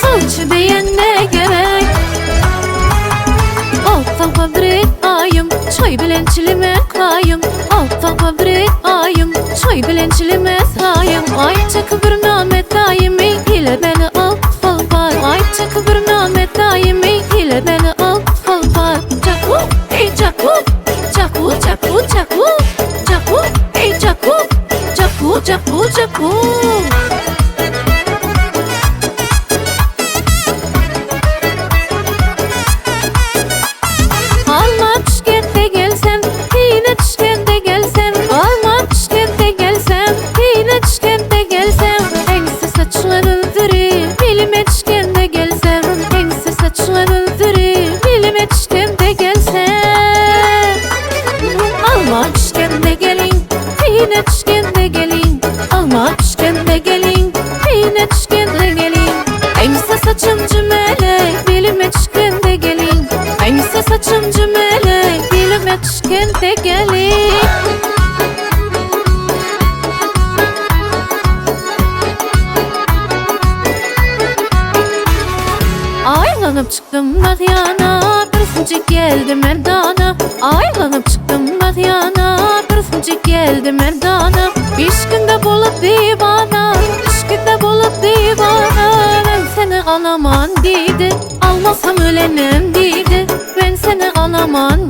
Sawçy diýen ne gerek? Alsaňa bir aýym, çaý bilen çilime kaýym. Alsaňa bir aýym, çaý bilen çilime saýym. Aý çekip bir name daýymy, ile meni al, sal Aý çekip bir name daýymy, ile meni al, sal Çaku, ey çaku, çaku, çaku, çaku, çaku, ey çaku, çaku, çaku, çaku. Alma pişkende gelsem, yine pişkende gelsem, alma pişkende gelsem, yine pişkende gelsem, Eňse saçyňa öldüri, bilime pişkende gelsem, eňse saçyňa öldüri, bilime pişkende gelsem. Alma pişkende gelin, yine pişkende gelin, alma pişkende gelin, yine pişkende gelin. Eňse saçym cümelek, bilime pişkende gelin, eňse saçym cümelek, bilime pişkende gelin. Aýlanyp çykdym Batyana, bir sünjek geldi merdana. Aýlanyp çykdym Batyana, bir sünjek geldi merdana. Işkinde bolup diwana, işkinde bolup diwana. Ben seni alaman diýdi, almasam ölenem diýdi. Ben seni alaman.